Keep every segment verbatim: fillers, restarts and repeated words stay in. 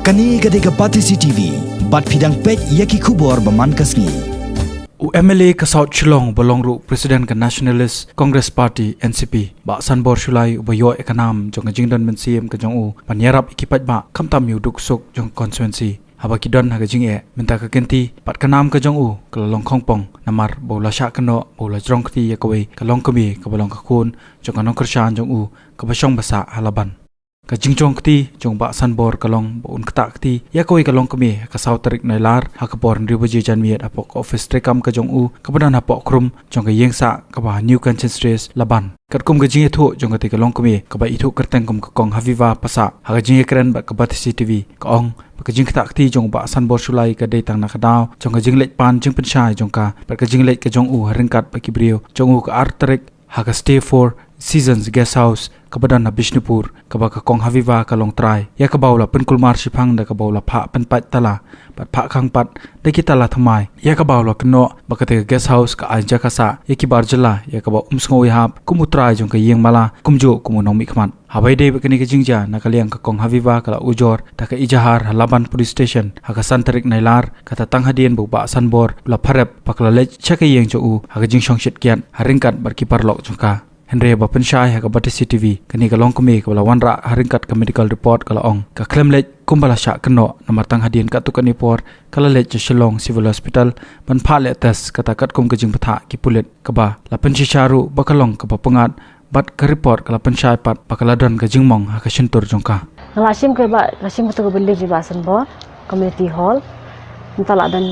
Kane ka dei ka Batesi T V, bad phi dang peit ïa ki khubor ba man ka sngi. U M L A ka South Shillong ba long ruh President ka Nationalist Congress Party N C P, Bah Sanbor Shullai uba ïoh ïa ka nam jong ka jingdon mynsiem ka jong u ban ïarap ïa ki paidbah khamtam ïa u duk suk jong ka constituency. Haba ki don ha ka jingeh, mynta ka kynti bad ka nam ka jong u ka la long khongpong, namar ba u la shah kynnoh ba u la jrong kti ïa kawei ka longkmie kaba long ka khun jong ka nongkyrshan jong u kaba shong ba sah ha Laban. Ka jingjrong kti jong Bah Sanbor ka long ba un ktah kti ïa kawei ka longkmie ha ka saw tarik Nailar ha ka por hynriew baje janmiet hapoh ka office treikam ka jong u kaba don hapoh khrum jong ka ïing sah kaba ha New Conscience Rise, Laban. Katkum ka jingïathuh jong katei ka longkmie kaba ithuh kyrteng kum ka Kong Haviva Passah ha ka jingïakren bad ka Batesi T V, ka ong ba ka jingktah kti jong u Bah Sanbor Shullai ka dei tang na ka daw jong ka jingleit pan jingpynshai jong ka bad ka jingleit ka jong u ha ryngkat bad ki briew jong u ka ar tarik ha ka Stay Four Seasons Guest House kaba don ha Bishnupur, kaba ka Kong Haviva ka long trai, ïa kaba u la pynkulmar shiphang da kaba u la phah pynpait tala bad phah khang pat da ki tala thymmai, ïa kaba u la kynnoh ba katei ka guest house ka ai jaka sah ïa ki bar jylla, ïa kaba um sngew ïahap kum u trai jong ka ïing mala kumjuh kum u nongmihkhmat. Haba ïadei bad kane ka jingjia, na ka liang ka Kong Haviva ka la ujor da ka ejahar ha Laban Police Station ha ka san tarik Nailar, kata tang hadien ba u Bah Sanbor u la pharep ba ka la leit sha ka ïing jong u ha ka jingshongshit kiad ha ryngkat bad ki paralok jong ka. Hynrei haba pynshai ha ka Batesi T V, kane ka longkmie kaba la wanrah ha ryngkat ka medical report ka la ong ka khlem leit kumba la shah kynnoh, namar tang hadien katto katne por ka la leit sha Shillong Civil Hospital ban phah leh test, kata katkum ka jingbthah ki pulit, kaba la pynshisha ruh ba ka long kaba pyngngad bad ka report ka la pynshai pat ba ka la don ka jingmong ha ka shyntur jong ka. Nga la shim ka ba, la shim kato ka building jong Bah Sanbor Community Hall. Mynta la don,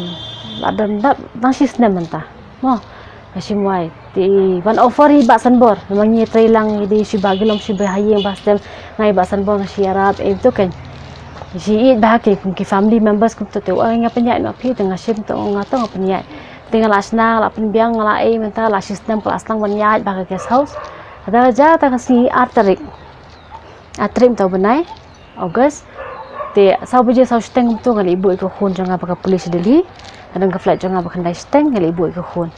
la don dap dang shi snem mynta. Mo, nga shim wai. Te ban offer ïa Bah Sanbor, namar ngi trei lang ïa dei shu ba gilom shu ba ha ïing ba stem, nga ïa Bah Sanbor nga shu ïarap, eh, to kan. Shi ïeit ba ki, ki family members kumto te, oh, nga pynïaid noh phi, te nga shim to, nga to nga pynïaid. Te nga la shna, la pynbiang, nga la, eh, mynta la shi snem ka la sdang ban ïaid ba ka guest house. Hada ja ta ka sngi ar tarik. Ar tarik mynta u bnai August. Te saw baje saw shiteng kumto nga la ïa buh ïa ka khun jong nga ba ka pule sha Delhi. Nga don ka flight jong nga ba khyndai shiteng, nga la ïa buh ïa ka khun.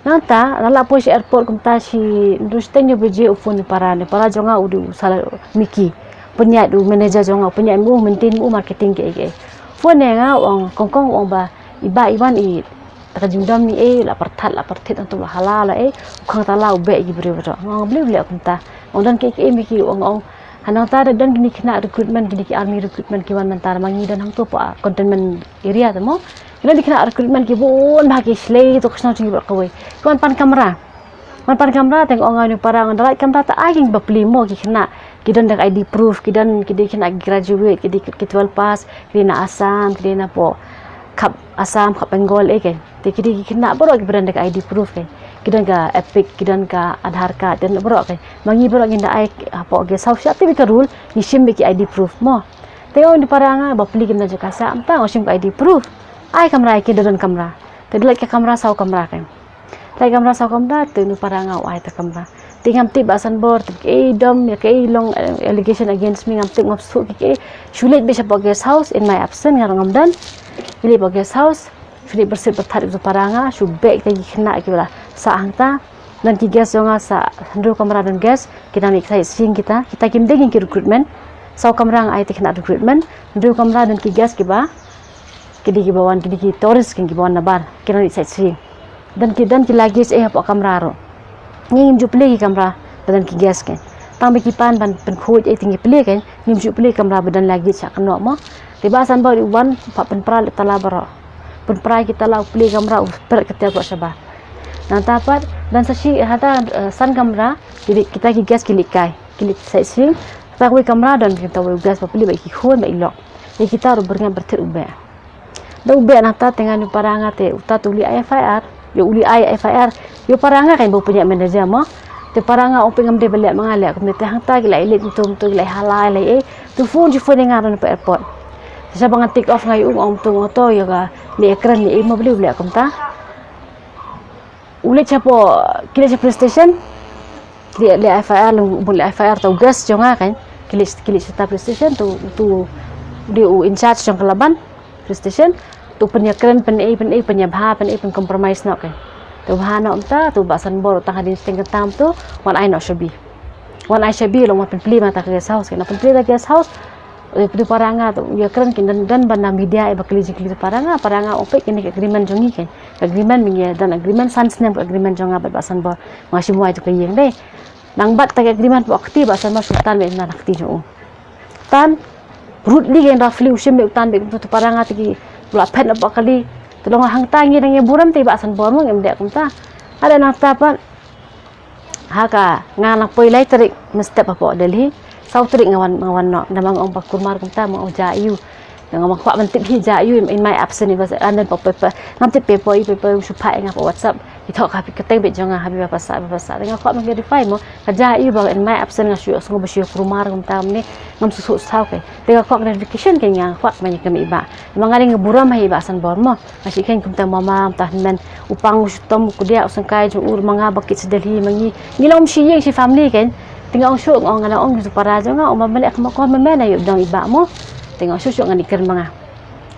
Nangta la lah poi sha airport kumta shi hynriew shiteng hynñiew baje u phone u para, u para jong nga u dei u Sala Miki. Pynïaid u manager jong nga, pynïaid mo u maintain mo u marketing kiei kiei. Phone ïa nga u ong, Kong Kong, u ong ba i Bah Iwan i, ta ka jingdom ni, eh, la pyrthat la pyrthit, ong to la hala la, eh, u khang tala u beh ïa ki briew baroh. Nga ong balei u leh kumta. Ong don kiei kiei Miki, u ong, ong ha nangta da don kine ki khynnah recruitment, kine ki army recruitment ki wan mynta, ma ngi don hangto hapoh containment area te mo. Ki don ki khynnah recruitment ki bun bha, ki shlei to ka shnong jong ngi baroh kawei. Ki wan pan kamra. Wan pan kamra, te nga ong ïa une u para, nga ong da lait kamra te ai ki ba plie mo ki khynnah. Ki don da ka I D proof, ki don, ki dei khynnah ki graduate, ki dei ki twelve pass, ki dei na Assam, ki dei na poh khap Assam, khap Bengal, eh, ke. Te ki dei ki khynnah baroh ki ba don da ka I D proof, ke. Ki don ka EPIC, ki don ka Aadhaar card, don baroh, ke. Ma ngi baroh ngin da ai hapoh guest house, sha te bad ka rule ngi shim bad ki I D proof mo. Te nga ong ïa une u para nga ba plie kim don jaka sah, mynta nga shim ka I D proof. Ai kamra ïa ki, da don kamra. Te da lait ka kamra saw kamra, ke. Lait kamra saw kamra, te une u para nga u ai ta kamra. Te ngam tip Bah Sanbor, tip kiei dom, ïa kiei long, eh, allegation against me, ngam tip, ngam sngewthuh kiei. Shu leit beit shapoh guest house in my absence, nga ruh ngam don. Ngi leit hapoh guest house, shu leit pyrshit pyrthat ïa u para nga, shu beh kita ki khynnah kiba la sah hangta. Don ki guest jong nga sah hynriew kamra, don guest, ki nang leit sightseeing kita, kita kim dei ki recruitment. Saw kamra nga ai ïa ki khynnah recruitment, hynriew kamra don ki guest kiba, ki dei kiba wan, ki dei ki tourist, ki dei kiba wan na bar, ki nang leit sightseeing. Don ki, don ki luggage, eh, hapoh kamra ruh. Ngi ngim ju plie ki kamra ba don ki guest, ke. Tang ba ki pan ban pynkhuid, eh, te ngi plie, ke. Ngim ju plie kamra ba don luggage sha kynnoh mo. Te Bah Sanbor u wan, pat pynpra leh tala baroh. Pynpra ki tala, u plie kamra, u pyrkhat kita baroh shabar. Nangta pat don sa shi, hata, eh, san kamra, ki dei, kita ki guest ki leit kai, ki leit sightseeing. Hata kawei kamra don kita kawei u guest ba plie bad ki khun bad i lok. Ïa kita ruh byrngem pyrthit u beh. Da u beh nangta, te nga ong ïa u para nga te, uta te u leit ai F I R. Ïa u leit ai F I R ïa u para nga, kan ba u pynïaid manager mo. Te para nga ong phi ngam dei ba leh, ma nga leh kumne, te hangta ki la ïa leit kumto kumto, ki la ïa hala ïa la ïa, eh. Te u phone, shu phone ïa nga napoh airport. Te shaba ngan take off nga ïa u, nga ong kumto, nga ong to ïa ka, leh ïakren ïa i mo, balei u leh kumta. U leit shapoh, ki leit sha police station. Ki leit leh F I R, long bun leh F I R, ta u guest jong nga, kan. Ki leit, ki leit shata police station, tu, tu, u dei u in charge jong ka Laban police station. Tu pynïakren, pynei, pynei, pynïabha, pynei, pyncompromise noh, kan. Tu bha noh mynta, tu Bah Sanbor tang hadien shiteng kynta mynta, wan ai noh shabi. Wan ai shabi, long wan pynplie mynta ka guest house, kan. Pynplie da guest house. Eh, tu para nga tu, ïa kren kin don, don ban na media, eh, ba kylli jingkylli tu para nga, para nga ong peit kane ka agreement jong ngi kan. Ka agreement mynta don agreement san snem ka agreement jong nga bad Bah Sanbor. Nga shu ai tu ka ïing dei. Nang bat ta ka agreement hapoh kti Bah Sanbor shu tan beit na kti jong u. Tan, rudely kan roughly u shim beit u tan beit tu para nga te ki, u la phet na hapoh kali. Te long hangta ngi dang ïa burom te Bah Sanbor mo ngim dei kumta. Haba nangta pat, ha ka, nga nang poi lai tarik mynstep hapoh Delhi. Saw tarik nga wan, nga wan noh. Namar nga ong ba kulmar kumta, ma ong jia aiu. Nga ong kwah ban tip hi jia aiu in my absence, i ba sa, and then poi, poi, poi. Ngam tip poi, poi, poi, poi, shu phah ïa nga hapoh WhatsApp. I thoh ka phi kyrteng beit jong nga, ha phi ba pasa, ba pasa. Te nga kwah ban verify mo. Ka jia aiu ba in my absence nga shu ïohsngew ba shu ïa kulmar kumta kumne. Ngam shu shu saw kai. Te nga kwah clarification kai, nga kwah ban ïa ka mih i Bah. Namar nga dei nga burom ha i Bah Sanbor mo. Nga shu kheiñ kumta mama, kumta hynmen. U pang u shitom u kdiah u syngkai jong u ma nga ba kit sha Delhi ma ngi. Ngi long shi ïing shi family kan. Te nga ong shuh, nga ong, nga la ong ïa u para jong nga, ong ba ma leh kumno kumno ma men aïu dong i Bah mo. Te nga ong shuh shuh ngan ïakren ma nga.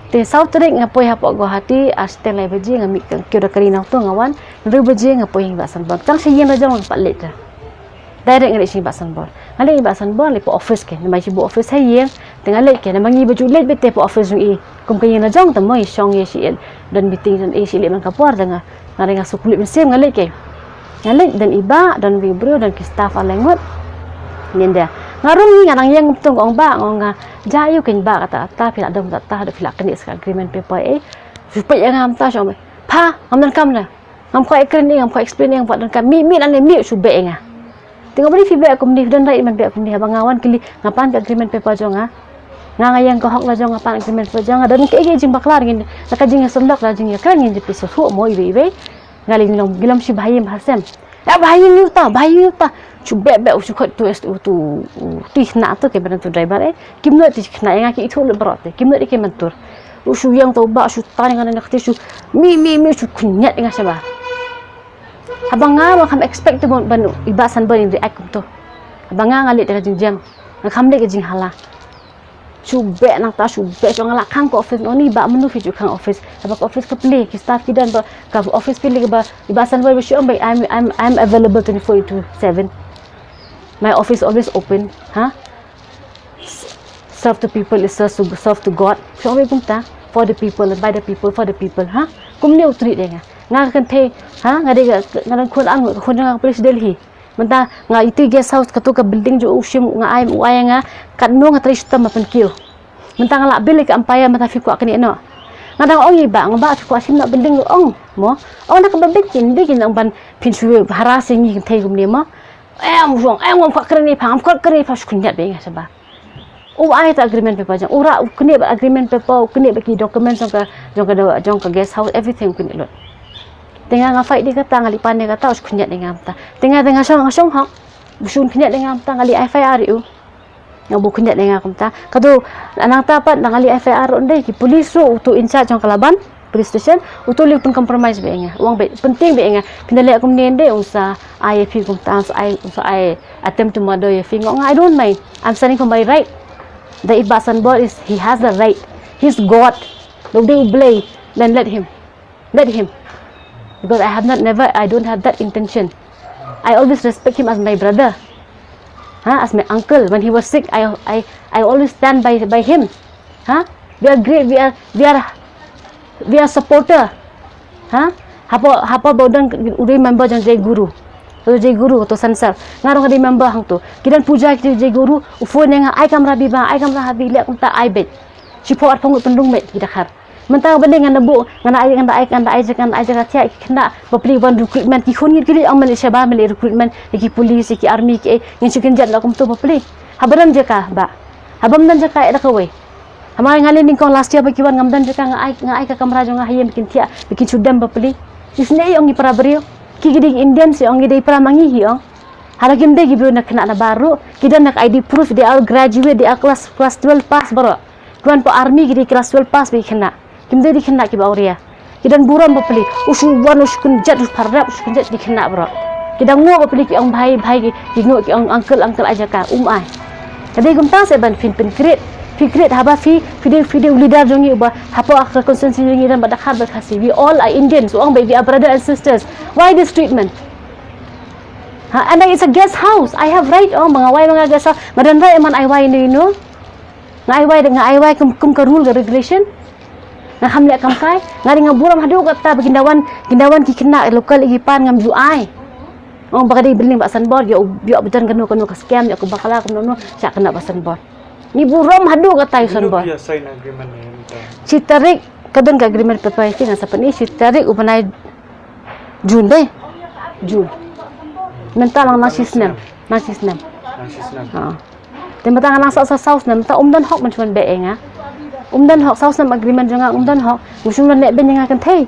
Te saw tarik nga poi hapoh Guwahati, ar shiteng lai baje nga mih, kiew da kari nangto nga wan. Hynriew baje nga poi ha i Bah Sanbor. Tang sha ïing la jong nga pat leit te. Direct nga leit sha i Bah Sanbor. Nga leit i Bah Sanbor leit hapoh office ke. Namar shu buh office ha ïing. Te nga leit ke, namar ngi ba ju leit beit te hapoh office jong i. Kum ka ïing la jong te mo, i shong ïa shi ïing. Don meeting don i shi leit man ka por te nga. Nga ring nga shu khlem mynsiem nga leit ke. Nga leit don i Bah, don ki briew, don ki staff ar lai ngut. Ngin da. Nga rung ngi nga nang ïeng kumto nga ong Bah, nga ong nga. Jia aiu kan Bah kata, kata phi la dang kata, da phi la knieh sa ka agreement paper eh. Shu peit ïa nga mynta shu ong. Pha, ngam donkam na. Ngam kwah ïakren ïa, ngam kwah explain ïa, ngam kwah donkam. Mih, mih lane mih shu beh ïa nga. Te nga ba dei phi beh kumne, phi don right ban beh kumne, haba nga wan kylli, nga pan ka agreement paper jong nga. Nga nga ïeng ka hok la jong nga pan agreement paper jong nga. Don kaei kaei jingbakla ngin, la ka jingïasyllok la jingïakren ngin jingpynshah mo iwei iwei. Nga lei ngi long, ngi long shi bha ïing bha sem. Ïa bha ïing ïa uta, bha ïing ïa uta. Shu beh beh u shu khot tu es tu tu tu khynnah tu ke ban tu driver eh. Kim nud te khynnah ïa nga ki ithuh lut baroh te. Kim nud te ki myntur. U shu ïeng to Bah shu tan ïa nga na kti shu mih mih mih shu khynñiat ïa nga shabar. Haba nga ma kham expect te ban, ban i Bah Sanbor in react kumto. Haba nga nga leh te ka jingjam. Nga kham leh ka jinghala. Shu beh nangta shu beh shu nga la khang ka office, nga ong i Bah mano phi ju khang office. Haba ka office ka plie ki staff ki don ba ka office plie ba i Bah Sanbor ba shu ong ba I'm, I'm, I'm available twenty-four into seven. My office always open, ha? Serve to people is serve to, serve to God. Shu ong ba kumta, for the people, by the people, for the people, ha? Kumne u treat ïa nga. Nga ka kynthei, ha? Nga dei nga, nga dang khun ang, khun nga ka police Delhi. Mynta nga ïa tu guest house katu ka building jong u shim nga ai u ai nga katno nga trei shitom ban pynkiew. Mynta nga lah bill ïa ka umpire mynta phi kwah kane noh. Nga dang ong i Bah, nga Bah phi kwah shim noh building ong mo. Ong da kaba bit kin bit kin ong ban phin shu harass ïa ngi kynthei kumne mo. Em ong em ong kwah kane pha, kwah kane pha shu khyndiat bad nga shabar. U ai ta agreement paper jong u, ra u knieh bad agreement paper, u knieh bad ki document jong ka, jong ka, jong ka guest house, everything u knieh lut. Te nga nga fight ïa kata, nga leit pan ïa kata, u shu khyndiat ïa nga mynta. Te nga te nga shong, nga shong hok. U shu khyndiat ïa nga mynta, nga leit F I R ïa u. Nga buh khyndiat ïa nga kumta. Katu nangta pat nga leit F I R ruh ym dei, ki police ruh, uto in charge jong ka Laban police station, uto lei u pyncompromise bad nga. U ong bad, pyntieng bad nga. Phin da leh kumne ym dei, un sa ai ïa phi kumta, un sa ai, un sa ai attempt to murder ïa phi. Nga ong nga, I don't mind. I'm standing for my right. The i Bah Sanbor is, he has the right. He's God. Lok dei u Blei. Then let him. Let him. Because I have not, never, I don't have that intention. I always respect him as my brother. Huh? As my uncle. When he was sick, I, I, I always stand by, by him. Huh? We are great, we are, we are, we are supporter. Huh? Hapoh, hapoh ba u don u dei member jong Jai Guru. Kato Jai Guru, kato Sansar. Nga ruh nga dei member hangto. Ki don puja ki Jai Guru, u phone ïa nga, ai kamra Biba, ai kamra ha Bi, leh kumta ai beit. Shiphew arphew ngut pynrung beit ki dkhar. Mynta nga ba dei ngan da buh, ngan da ai, ngan da ai, ngan da ai jaka, ngan da ai jaka thiah ki khynnah bapli ban recruitment, ki khun ngit ki leit ong men leit shabar men leit recruitment ïa ki police, ïa ki army ki ei, ngin shu kynjat noh kumto bapli. Haba don jaka Bah. Haba ym don jaka eh da kawei. Haba nga leit nyngkong last year ba ki wan ngam don jaka, nga ai, nga ai ka kamra jong nga ha ïing ba kin thiah, ba kin shu dem bapli. Isynei ong ngi para briew. Ki ki dei Indian se ong ngi dei para ma ngi hi ong. Hala kim dei ki briew na khynnah na bar ruh. Ki don na ka I D proof, they are graduate, they are class, class twelve pass baroh. Ki wan hapoh army ki dei class twelve pass ba ki khynnah. Kim dei ki khynnah kiba awria. Ki don burom bapli. U shu wan u shu kynjat u shu pharap u shu kynjat ki khynnah baroh. Ki dang nguh bapli ki ong bhai bhai ki, ki nguh ki ong uncle uncle ai jaka um ai. Ka dei kumta se ban phin pynkhreh. Phi khreh haba phi, phi dei, phi dei u leader jong ngi uba hapoh ka constituency jong ngi don bad Dkhar bad Khasi. We all are Indians. U ong ba we are brother and sisters. Why this treatment? Ha, and it's a guest house. I have right ong ba nga wai ba nga guest house. Nga don right man ai wai ïano ïano. Nga ai wai, nga ai wai kum, kum ka rule ka regulation. Nga kham leh kam kai. Nga dei nga burom haduh katta ba ki da wan, ki da wan ki khynnah local i pan ngam ju ai. Ong ba ka dei building Bah Sanbor, ïoh, ïoh ba don kano kano ka scam, ïoh ka bakla kano kano, shah khynnah Bah Sanbor. Ngi burom haduh katta ïa u Sanbor. Ïa sign agreement ne ïa. Shi tarik ka don ka agreement paper, nga sa pyni, shi tarik u bnai June dei. June. Mynta lang nang shi snem, nang shi snem. Nang shi snem. Ha. Te mynta nga nang sa, sa saw snem, mynta um don hok ban shu wan beh ïa nga. Um don hok, saw snem agreement jong nga, um don hok. Ngu shu leh beiñ ïa nga kynthei.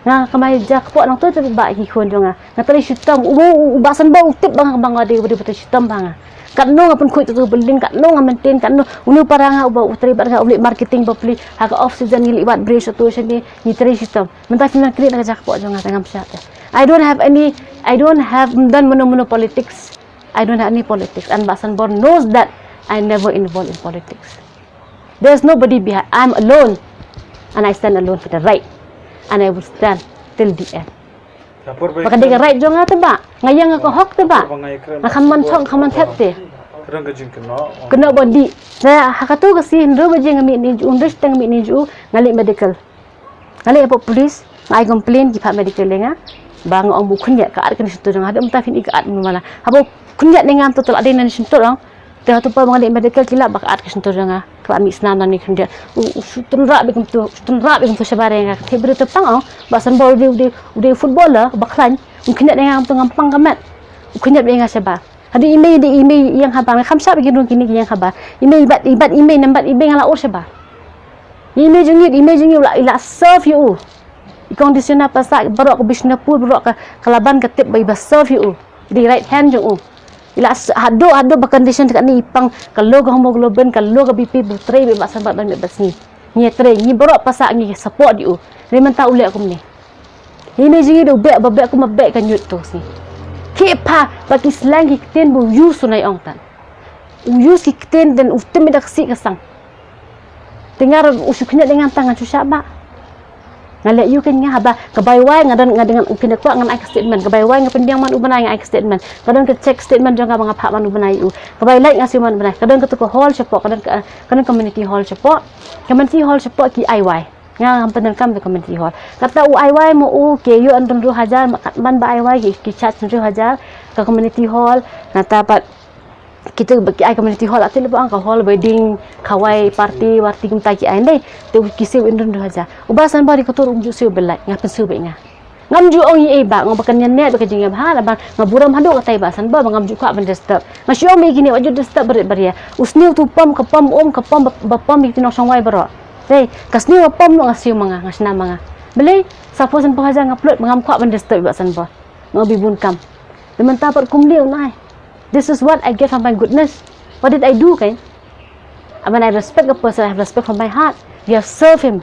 Nga kamai ja kpoh nangto te ba ki khun jong nga. Nga trei shitom, u, u, u Bah Sanbor u tip ba nga, ba nga dei, dei ba trei shitom ba nga. Katno nga pynkhuid tu building, katno nga maintain, katno une u para nga uba u trei bad nga u leh marketing bapli, ha ka off season ngi leit wad bri sha tu sha ne, ngi trei shitom. Mynta phin nang kri na ka ja kpoh jong nga te ngam shah te. I don't have any, I don't have, ym don mano mano politics. I don't have any politics. And Bah Sanbor knows that I never involved in politics. There's nobody behind. I'm alone. And I stand alone for the right. And I will stand till the end. Ba ka dei ka right jong nga te ba. Nga ïeng ha ka hok te ba. Nga kham man thok, kham man thep te. Kynnoh ba dih. Te ha kato ka sngi hynriew baje nga mih ne ju, hynriew shiteng nga mih ne ju, nga leit medical. Nga leit hapoh police, nga ai complain, ki phah medical ïa nga. Ba nga ong ba u khyndiat ka at kane shyntur jong nga, haduh mynta phin i ka at mano mala. Haba u khyndiat ne ngam to, to la dei na shyntur ong. Te hato pa ba nga leit medical ki lap ba ka at ka shyntur jong nga. Ka la mih snam na ne khyndiat. U, u shu tynrah beit kumto, u shu tynrah beit kumto shabar ïa nga. Te briew te pang ong, Bah Sanbor u dei, u dei, u dei footballer ba khlaiñ. U khyndiat ïa nga kumto ngam pang ka met. U khyndiat ïa nga shabar. Hadien i mei, i mei ïeng habar, nga kham shah ba ki rung kine ki ïeng habar. I mei bad, i bad i mei, nambat i mei nga la ur shabar. I mei jong ngi, i mei jong ngi u la, i la serve ïa u. I kong Disyona Passah, baroh ka Bishnupur, baroh ka, ka Laban ka tip ba i ba serve ïa u. Dei right hand jong u. I la s-, haduh, haduh ba condition te katne i pang, ka low ka hemoglobin, ka low ka B P, ba u trei beit Bah Sanbor ban mih bad sngi. Ngi trei, ngi baroh Passah ngi support ïa u. Hynrei mynta u leh kumne. Ine jingim u beh, ba beh kum ba beh ka ñiut to sngi. Ki pha, ba ki slang ki ktien ba u use u nai ong tan. U use ki ktien dan u tim da ka sih ka sang. Te nga ruh u shu khñiot ïa nga tang ngan shu shah ba. Nga leh ïa u kein nga haba, ka bai wai nga don nga dengan u pynïaid kwah ngan ai ka statement. Ka bai wai nga pynbiang man u bnai nga ai ka statement. Ka don ka check statement jong nga ba nga phah man u bnai u. Ka bai lait nga siew man u bnai. Ka don kato ka hall shapoh, ka don ka, ka don community hall shapoh. Community hall shapoh ki ai wai. Nga ngam pyndonkam da community hall. Kata u ai wai mo u ke ïoh hynriew hajar, ma kat man ba ai wai ki, ki charge hynriew hajar ka community hall. Nata pat kita ba ki ai community hall, ati leba ang ka hall wedding, khawai party, warti kumta ki ai ndai. Te ki siew hynriew hajar. U Bah Sanbor i kato um ju siew belai, nga pynsiew ba nga. Ngam ju ong ei ei ba, nga ba kan ïa ne ba ka jingïabha, ba nga burom haduh katai Bah Sanbor, ba ngam ju kwah ban disturb. Nga shu ong ba kine wat ju disturb barit baria. U sniew tu pom ka pom um ka pom ba, ba pom ïa ki nongshong wai baroh. Te ka sniew ba pom noh nga siew ma nga, nga shna ma nga. Balei, sa phew san phew hajar nga pynlut, ba ngam kwah ban disturb Bah Sanbor. Nga bi bun kam. Te mynta pat kumne u nai. This is what I get from my goodness. What did I do, kan? When I respect a person, I have respect from my heart. You have served him.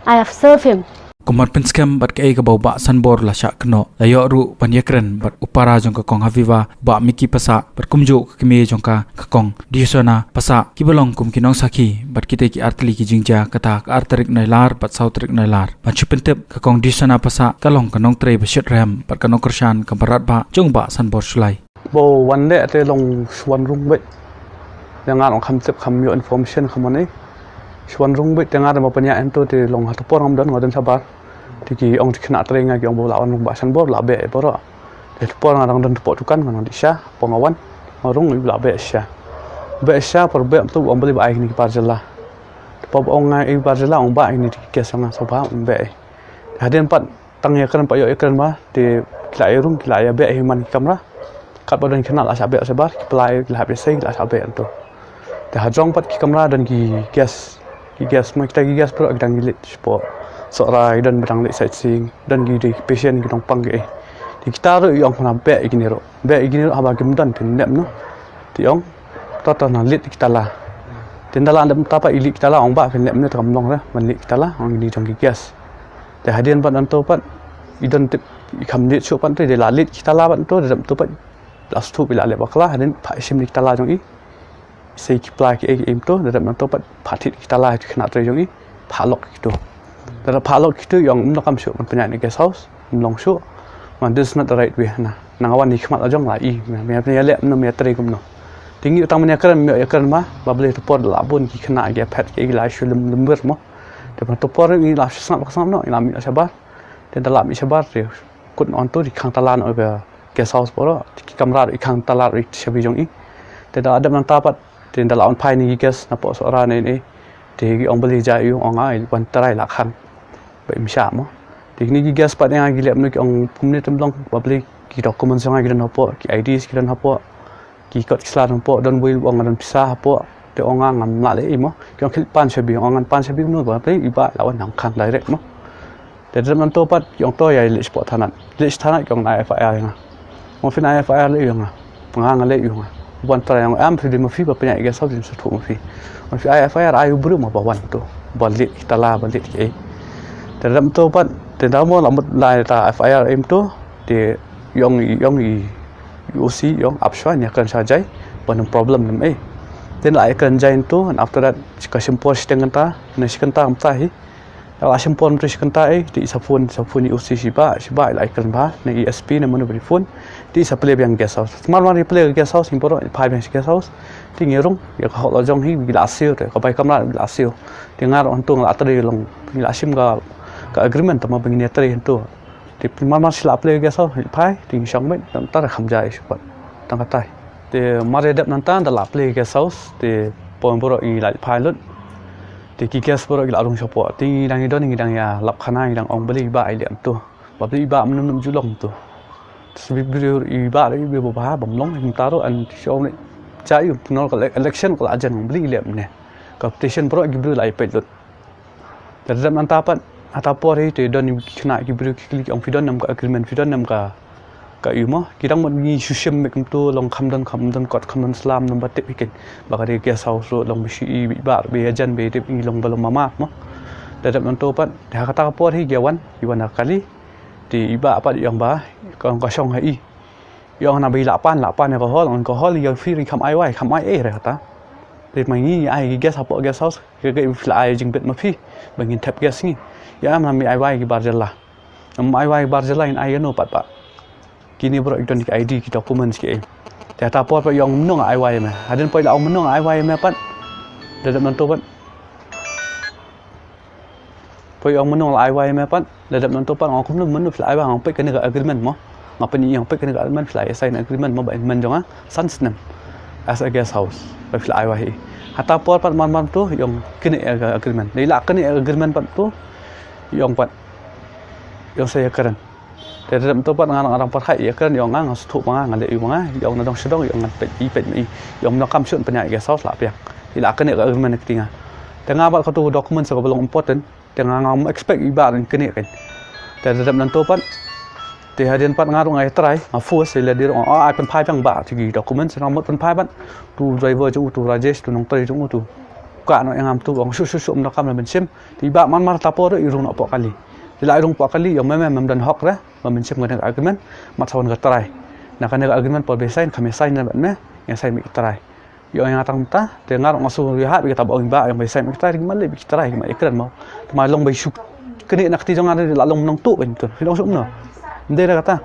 I have served him. Kumba pynskhem bad kaei kaba u Bah Sanbor la shah kynnoh, la ïoh ruh ban ïakren bad u para jong ka Kong Haviva, u Bah Mickey Passah, bad kumjuh ka kmie jong ka, ka Kong Diosona Passah, kiba long kum ki nongsakhi bad kita ki artylli ki jingjia, kata ka ar tarik Nailar bad saw tarik Nailar. Ban shu pyntip, ka Kong Diosona Passah ka long ka nongtrei ba shitrhem bad ka nongkyrshan kaba radbah jong u Bah Sanbor Shullai. Ba wan leh te long shu wan rung beit. Ïa nga long kham tip, kham ïoh information kham wan ei. Shu wan rung beit, te nga dang ba pynïaid hangto te long ha tu por ngam don, nga don shabar. Te ki ong te khynnah trei nga ki ong ba la wan rung Bah Sanbor, la beh baroh. Te tu por nga dang don tu por dukan, nga dang dih sha, por nga wan, nga rung, la beh sha. Beh sha, por beh tu ong balei ba ai kine ki par jylla. Tu por ba ong nga ei par jylla, ong ba kine ki gas nga sngewbha beh. Hadien pat tang ïakren pat ïoh ïakren ba, te ki la ïa rung, ki la ïa beh hi man ki kamra. Katba don khynnah la shah beh shabar, ki pla ïa ki la hap ïa sei, ki la shah beh hangto. Te hajrong pat ki kamra don ki gas, ki gas, ma kita ki gas baroh ki dang ki leit shapoh Sohra, ki don ba dang leit sightseeing, don ki dei ki patient ki dang pang ki ei. Te kita ruh i ong kane beh ïa kine ruh, beh ïa kine ruh haba kim don te nep noh. Te i ong, to to nang leit kita la. Te ynda la nep ta pat i leit kita la, ong ba phin nep noh te kam long re ban leit kita la, ong kine jong ki gas. Te hadien pat hangto pat i don tip i kham leit shuh pat hangto, i dei la leit kita la pat hangto, da dep hangto pat la sngewthuh ba i la leh bakla, hadien phah shim kita la jong i. Sei ki pla ki ei ki ei hangto, da dep hangto pat phah thied kita la ki khynnah trei jong i, phah lok kito. Da dep phah lok kito i ong ym donkam shuh ban pynïaid na guest house, ym long shuh. Wan, this is not the right way na. Nang wan i khmat la jong la i, me, me, me ïa leh kumno, me ïa trei kumno. Te ngi tang mynne kren mynne kren ma ba balei te por la bun ki khynnah ki phet ki la shu lem lem ber mo. Te mynne te por ngi la shu sngap sngap noh ngi la mih shabar. Te da la mih shabar te kut on tu di khang tala noh ka guest house poro ki kamra di khang tala di shabi jong i. Te da dep nangta pat te da la on phai ni ki guest na po sora ne ne. Te ki ong balei ja i ong ai wan trai la khang. Ba im sha mo. Te kini ki guest pat nga ki lep no ki ong kumne tem long ba balei ki document jong nga ki don hapo ki I Ds ki don hapo. Ki kot ki sla hapo don buil ong don pisa hapo. Te ong nga ngam la le i mo. Ki ong khil pan shabi ong ngan pan shabi no ba balei i ba la wan nang khang direct mo. Te dep nan to pat ki ong to ya lech po thanat. Lech thanat ki ong na F I R nga. Mo phin ai F I R le i ong nga. Nga nga le i ong nga. Wan trai ong am phi di ma phi ba pynyak guest house di sa thu ma phi. Mo phi ai F I R ai u bru mo ba wan to. Ba leit ki tala ba leit ki ei. Te dep to pat te da mo la mut lai ta F I R im to. Te yong yong i O C yong ap shwa nya kan sa jai. Ba no problem nem ei. Te la ai kan jai to and after that ka shim por shiteng ta. Na shi kan ta am ta hi. La shim por mynta shi kynta ei, te sa phone, sa phone i O C shi ba, shi ba la kren ba, ne S P ne mano bri phone, te sa plie biang guest house. Mar mar plie guest house, hin poro phai biang shi guest house. Te ngi rung, ya ka hok la jong hi, la siew, te ka bai kamra la siew. Te ngar on tung la tri long, la shim ka ka agreement tama bang ni tri hin tu. Te mar mar shi la plie guest house, phai, te ngi shong met, tang tar kham jai shi pat. Tang ka tai. Te mar ya dep nangta da la plie guest house, te pon boro i la phai lut. Te ki guest boro ki la rung shapo. Te ngi dang i don ngi dang ya lap khana ngi dang ong beli ba i liam tu. Ba beli ba menum num julong tu. Te sebi beri i ba i be ba ba bam long ngi taru an shong ni. Cha i nor ka ele- election ka la jan beli liam ne. Ka petition boro ki beri la i pet lut. Te dep nangta pat hata por hi te don ki khynnah ki beri ki klik ong phi don nam ka agreement phi don nam ka Ka yu mo, ki dang mut ngi shu shim mek kumtu long kham don kham don kot kham don slam nang ba tip hi ken. Ba ka dei guest house ruh long ba shu i ba ba jan ba tip ngi long ba long mama mo. Da dep nang to pat, da kata ka por hi ki wan, ki wan da kali. Te i ba pat i ong ba, ka ong ka shong ha i. I ong na ba i la pan, la pan ya ka hall, ong ka hall ya phi ri kham ai wai, kham ai eh re kata. Te ma ngi ai ki guest hapoh guest house, ka ka i phi la ai jingbit ma phi, ba ngin thep guest ngi. Ya am na mi ai wai ki bar jela. Am ai wai bar jela in ai ya no pat ba. Kini bro i don ki I D ki documents ki. Te ta por pa yong mnong ai wai me. Hadin pa yong mnong ai wai me pat. Dadap nan to pat. Pa yong mnong ai wai me pat. Dadap nan to pat ngong kumno menu fil ai wai ngong pek kene ka agreement mo. Ngapa ni yong pek kene ka agreement fil ai sign agreement mo ba men jonga. San snem. As a guest house. Pa fil ai wai. Hata por pat man man to yong kene ka agreement. Dei la kene agreement pat to. Yong pat. Yong saya keren. Te dep to pat ngan ngan parkha ïa kren ïong nga nga suthu ma nga nga leh ïa ma nga ïong na dong sha dong ïong ngan peit i peit ma i ïong na kam shun pynïaid ïa ka saus la piang. I la kane ka agreement ka tinga. Te nga bad ka tu document sa ka belong important. Te nga ngam expect i ba ren kane kan. Te dep nan to pat. Te hadien pat nga rung ai try nga force le dir ong ai pynphai piang ba ti ki document sa nga mut pynphai pat. Tu driver jong u tu Rajesh tu nongtrei jong u tu. Ka no ïa ngam tu ong shu shu shu na kam na bensim. Te i ba man mar ta por i rung na pok kali. Te la i rung pok kali ïong mem mem don hok re. Ma mynsiem kane ka agreement mat sawan ka trai. Na kane ka agreement por be sign kame sign na me ya sign me trai. Yo yang tang ta te ngar nga su ri ha bi ta ba ong ba yang be sign me trai ma le bi trai ma ikran mau. Ma long be shu kene na kti jong nga la long nang tu ben tu. Long sum no. Nde na kata.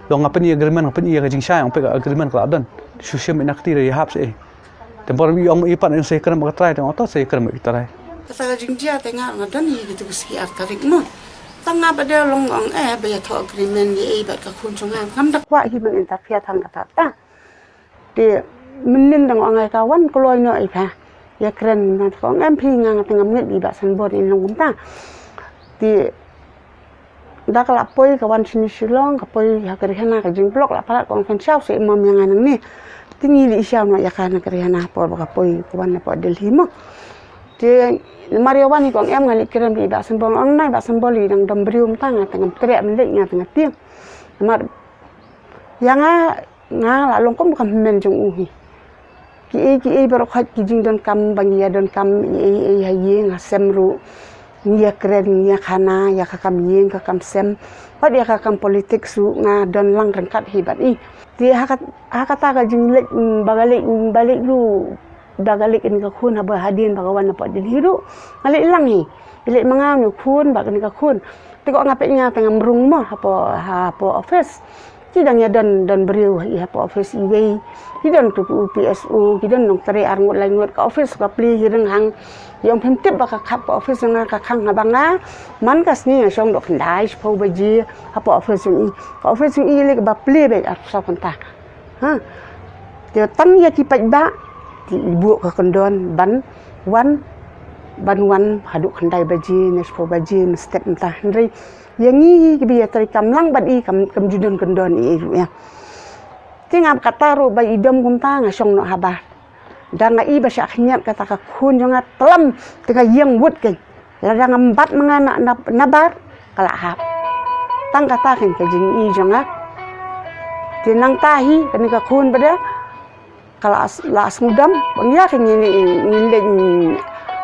Long nga peni agreement nga peni ka jingshai yang pe ka agreement ka la don. Shu shim na kti ri hap se. Te bor mi ong i pat ong sei kren ma ka trai te ong to sei kren ma ka trai. Kata ka jingjia te nga nga don i kitu ka ski ar tarik mo. Tang nga ba de long ong eh ba ya tho agreement ni eh ba ka khun chong nga ngam da kwah hi ban interfere tang kata ta. Te mynnin dang ong ai ka wan kloi no i pha. Ya kren na ko ong em phi nga nga tang ngam ngi ba san bor in long ta. Te Da ka la poi ka wan shini Shillong ka poi ha ka Rihanna ka jingblok la palat ka ong kan shaw se mo mya nga nangne. Te ngi li shaw na ya ka na ka Rihanna por ba ka poi ka wan na poi Delhi mo. Te mar ya wan ka ong em nga li kiran bi ba sembol ong nai ba sembol i dang dom brium ta nga tengam trek men lek nga tengah tiang. Mar ya nga Nga la long kum ka hynmen jong u hi. Ki ei ki ei baroh khoit ki jingdonkam ba ngi ïa donkam ei ei ha ïing ha sem ruh. Ngi ïa kren ngi ïa khana ïa ka kam ïing ka kam sem. Pat ïa ka kam politik ruh nga don lang ryngkat hi bad i. Te ha kata ka jingleit ba ka leit ba leit ruh ba ka leit kane ka khun haba hadien ba ka wan na pat Delhi ruh. Nga leit lang hi. Leit ma nga u khun bad kane ka khun. Te ko nga peit nga tang mrung mo hapo hapo office. Ki dang ïa don, don briew ïa hapoh office iwei. Ki don tu u P S O, ki don nongtrei ar ngut lai ngut, ka office ka plie hi ring hang. Ïa ong phim tip ba ka khap ka office nga ka khang haba nga. Man ka sngi nga shong dok khyndai shiphew baje hapoh office jong i. Ka office jong i leh ba plie beit ar saw kynta. Ha. Te tang ïa ki paidbah te i buh ka kyndon ban wan, ban wan haduh khyndai baje ne shiphew baje mynstep mynta. Hynrei ïa ngi hi kiba ïa trei kam lang bad i kam, kam ju don kyndon i ruh ïa. Te ngam kata ruh ba i dom kumta nga shong noh habar. Da nga i ba shah khynñiat kata ka khun jong nga tlam te nga ïeng wut kein. Lada ngam bat ma nga na, na, na bar ka la hap. Tang kata kein ka jingi jong nga. Te nangta hi kane ka khun ba da ka la, la sngewdom. Bang ïa kein ngi, ngi, ngi leh,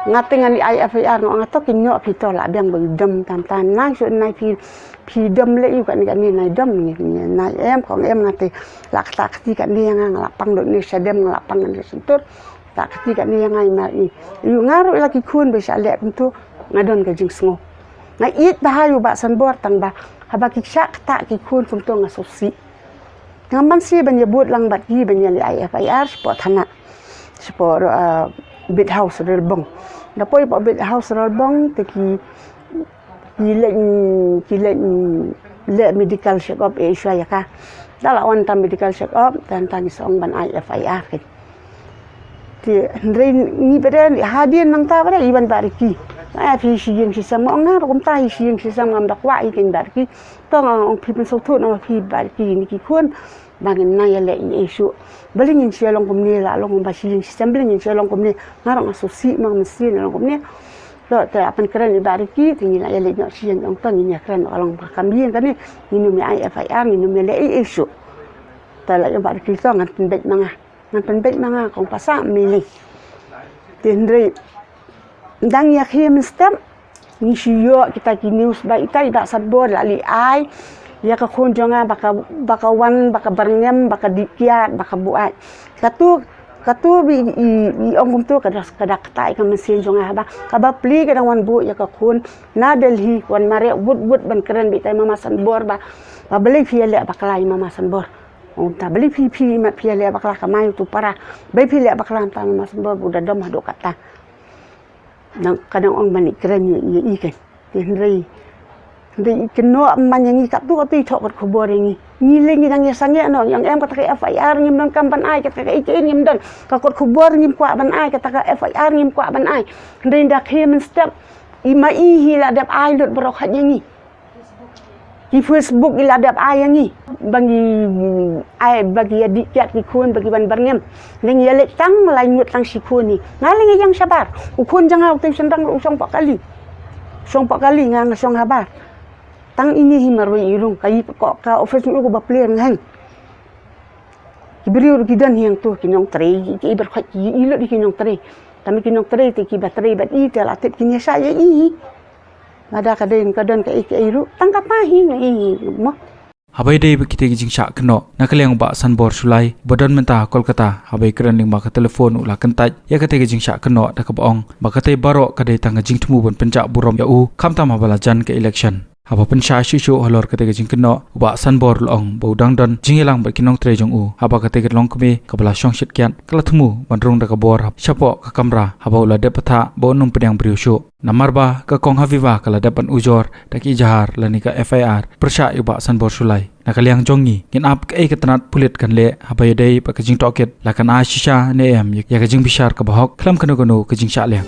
nga te ngan ïa ai F I R, nga ong to kein, ïoh phi to la biang ba i dom tam tam. Nai shu nai phi, phi dom leh ïa kane kane, nai dom ngi, ngi nai em, kong em, nga te la kata kti kane ïa nga, nga la pang dot ne shadem, nga la pang ne shyntur. Kata kti kane ïa nga i mar i. Ïa nga ruh la ki khun ba shah leh kumto nga don ka jingsngew. Nga ïeit bha ïa u Bah Sanbor tang ba haba ki shah kata ki khun kumto nga sngewsih. Nga man shi ban ïa bud lang bad ki ban ïa leh ai F I R shapoh thana. Shapoh, uh, Beat House Ralbong. Da poi hapoh Beat House Ralbong te ki, ki leh, ki leh, leh medical check up e shwa ïa ka. Da la wan ta medical check up, te nangta ngi sa ong ban ai F I R kein. Te hynrei ngi bad hadien nangta bad i wan Bah Ricky. Ai phi shi ïing shi sem, ong nga ruh kumta, hi shi ïing shi sem, ngam da kwah hi kein Bah Ricky. To nga ong phi pynsngewthuh noh phi Bah Ricky, ni ki khun ba ngin nai ïa leh ei ei shuh. Balei ngin shu ïa long kumne, la long ba shi ïing shi sem, balei ngin shu ïa long kumne. Nga ruh nga sngewsih ma nga mynsiem ïa long kumne. To te la pynkren i Bah Ricky te ngin ïa leit noh shi ïing, ong to ngin ïa kren, ka long ba kam ïing kane, ngin ym ïa ai F I R, ngin ym ïa leh ei ei shuh. Te la ïa Bah Ricky to ngan pynbeit ma nga. Ngan pynbeit ma nga, kong pasa mili. Te hynrei dang ïa khie mynstep ngi shu ïoh kita ki news ba ita i Bah Sanbor la leh ai ïa ka khun jong nga ba ka, ba ka wan, ba ka byrngem, ba ka dih kiad, ba ka buaid. Katu, katu bi i, i ong kumtu ka da, ka da kata ïa ka mynsiem jong nga ba kaba plie ka dang wan buh ïa ka khun na Delhi, wan mareh wut wut ban kren beit ïa i Mama Sanbor ba, ba balei phi ïa leh bakla ïa i Mama Sanbor. Ong ta balei phi, phi mat phi ïa leh bakla, ka mai utu para. Balei phi leh bakla, ong ta Mama Sanbor ba u da dom haduh kata. Nang ka dang ong ban ïa kren ïa i kein. Te hynrei, hynrei i kynnoh man ïa ngi, katu katu i thoh kot khubor ïa ngi. Ngi leh ngi dang ïa sangeh noh, ïa ong em kata ka F I R ngim donkam ban ai, kata ka ei ei ngim don. Ka kot khubor ngim kwah ban ai, kata ka F I R ngim kwah ban ai. Hynrei da khie mynstep i ma i hi la dep ai lut baroh khat ïa ngi. Ki Facebook i la dep ai ïa ngi ba ngi ai, ba ngi ïa dih kiad ki khun, ba ngi wan byrngem. Ngi ïa leit tang lai ngut tang shi khun hi. Nga leh ngi ïeng shabar. U khun jong nga utu u shynrang ruh u shong poh kali. U shong poh kali, nga nga shong habar. Tang ine hi marwei i rung, ka i ko ka office ngi ko ba plie nga heng. Ki briew ruh ki don hi hangto, ki nongtrei, ki, ki i bar khoit, ki i lut hi ki nongtrei. Tang ki nongtrei te ki ba trei bad i te la tip kin ïa shah ïa i hi. Lada ka dei ka don kaei kaei ruh tang kata hi nga i hi mo. Haba ïadei bad kita ki jingshah kynnoh na ka liang u Bah Sanbor Shullai ba don mynta ha Kolkata, haba ïakren lyngba ka telephone u la kyntait ïa kata ka jingshah kynnoh da kaba ong ba katei baroh ka dei tang ka jingthmu ban pynjah burom ïa u khamtam haba la jan ka election. Haba pynshai shuh shuh halor kata ka jingkynnoh, u Bah Sanbor u la ong ba u dang don jingïalang bad ki nongtrei jong u, haba kata ka longkmie kaba la shong shit kiad ka la thmu ban rung da ka bor shapoh ka kamra, haba u la dep pathah ba un ym pdiang briew shuh. Namar ba ka kong Haviva ka la dep ban ujor da ki ijahar lane ka F I R pyrshah ïa u Bah Sanbor Shullai. Na ka liang jong ngi, ngin ap kaei ka tnat pulit kan leh haba ïadei bad ka jingtohkit, la kan ai shisha ne em ïa ka jingbishar kaba hok khlem kano kano ka jingshah liang.